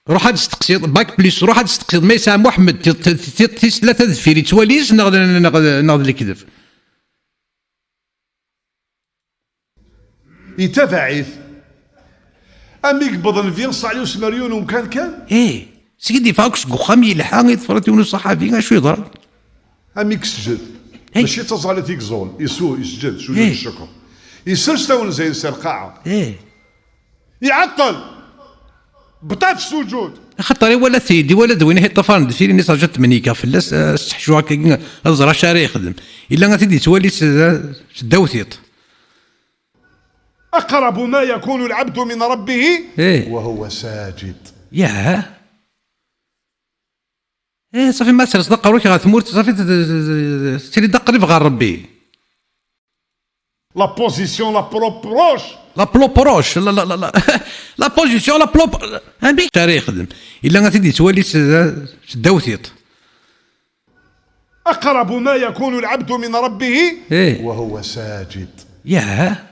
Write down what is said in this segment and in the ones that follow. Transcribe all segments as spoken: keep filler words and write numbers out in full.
Ruḥ ad testeqsiḍ, bac plus, ruḥ ad testeqsiḍ ma yesɛa Muḥemmed ti-, ti-, ti-, tis tlata deffir yettwali-s neɣ d, neɣ d, neɣ d lekdeb. Yetabaɛ-it. Am i yewweḍ Nnbi ṣṣali usmeryun umkan kan. Ih, seg i d-yeffeɣ akk seg uxxam yelḥa i tefriḍ yiwen uṣaḥabi, acu yeḍran? Am i yesǧed. Hey. Mačči d taẓallit i yeẓẓul, isu, yesǧed, sujud. Hey. Ccekr. Yessers tawenza-ines ar lqaɛa. Hey. Iɛeṭṭel. Bṭaf sujud. Axaṭer iwala-t-id, iwala-d win i t-iṭṭafaren deffir-i, mi s-rǧa tmenyiga fell-as, eh, sseḥcu akkagi, ad ẓreɣ acu ara yexdem. Illa ad t-id-yettwali s, s ddaw tiṭ. أقرب ما يكون العبد من ربه إيه. وهو ساجد. Yah. Eh, ṣafi, ma tserseḍ aqerru-k ɣer tmurt, ṣafi, t-, t-, t-, tettili-d aqrib ɣer Rebbi. La position la plus proche. La plus proche, la, la, la, la, la position la plus pro-, amek ara yexdem? Illa ad t-id-yettwali s, s ddaw tiṭ. أقرب ما يكون العبد من ربه إيه. وهو ساجد. Yah.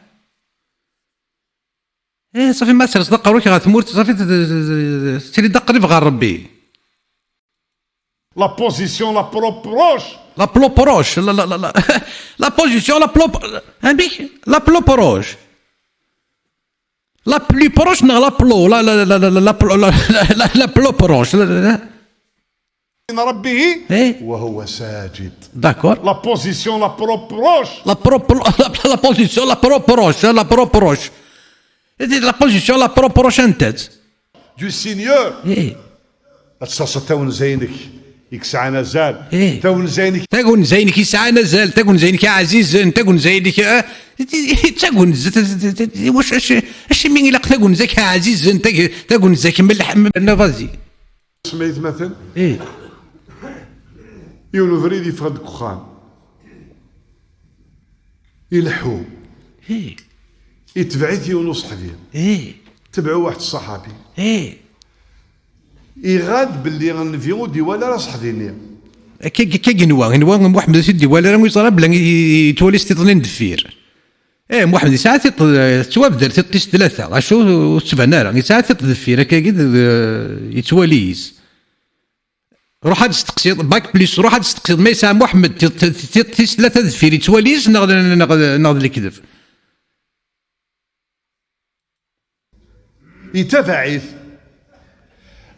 Eh, ṣafi, ma tserseḍ aqerru-k ɣer tmurt, ṣafi, t-, t-, t-, tettili-d aqrib ɣer Rebbi. La position la plus proche. La plus proche, la, la, la, la, la position la plus pro-, amek? La plus proche. La plus proche neɣ la plus, la, la, la, la, la, la, la, la, la, la plus proche, la, la, la. من ربه إيه. وهو ساجد. D'accord. La position la plus proche. La pro-, pro-, la, la position la plus proche, la plus proche. La position la plus proche anta-tt? Du Seigneur. Eh. Ad tserseḍ tawenza-inek i yesɛan azal. Eh. Tawenza-inek. Tawenza-inek yesɛan azal, tawenza-inek ɛzizen, tawenza-inek, eh, d tawenza, d, d, d, d, wac-, acu-, acimi ilaq tawenza-k ɛzizen, tag-, tawenza-k mleḥ, m-, na, vas-y. Sma yetmaten? Eh. Yiwen ubrid yeffeɣ-d deg uxxam. Ileḥḥu. Eh. Itbeɛ-it yiwen uṣeḥbi. Eh. Tebɛu waḥed ṣṣaḥabi. Eh. Iɣad belli nnbi ur d-iwala ara ṣeḥbi-nni. Akka, akka yenwa, yenwa Muḥemmed ur t-id-iwala ara, ur yeẓra belli i-, i-, yettwali s tiṭ-nni n deffir. Eh, Muḥemmed yesɛa tiṭ, eh, tettwabder tiṭ tis tlata, acu ur tettban ara. Yesɛa tiṭ deffir, akkagi d, eh, yettwali-is. Ruḥ ad testeqsiḍ, bac plus, ruḥ ad testeqsiḍ ma yesɛa Muḥemmed tiṭ, tiṭ, tiṭ tis tlata deffir yettwali-s neɣ, neɣ, neɣ d lekdeb. Yetabaɛ-it.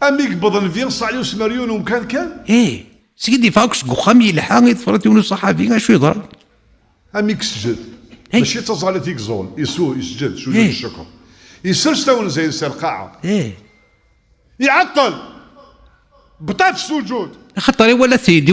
Am i yewweḍ nnbi ṣṣali usmeryun umkan kan. Eh, seg i d-yeffeɣ akk seg uxxam yelḥa i tefriḍ yiwen uṣaḥabi, acu yeḍran? Am i yesǧed. Hey. Mačči d taẓallit i yeẓẓul, isu, yesǧed, sujud Eh. Ccekr. Yessers tawenza-ines ar lqaɛa. Eh. Iɛeṭṭel. Bṭaf sujud. Axaṭer iwala-t-id,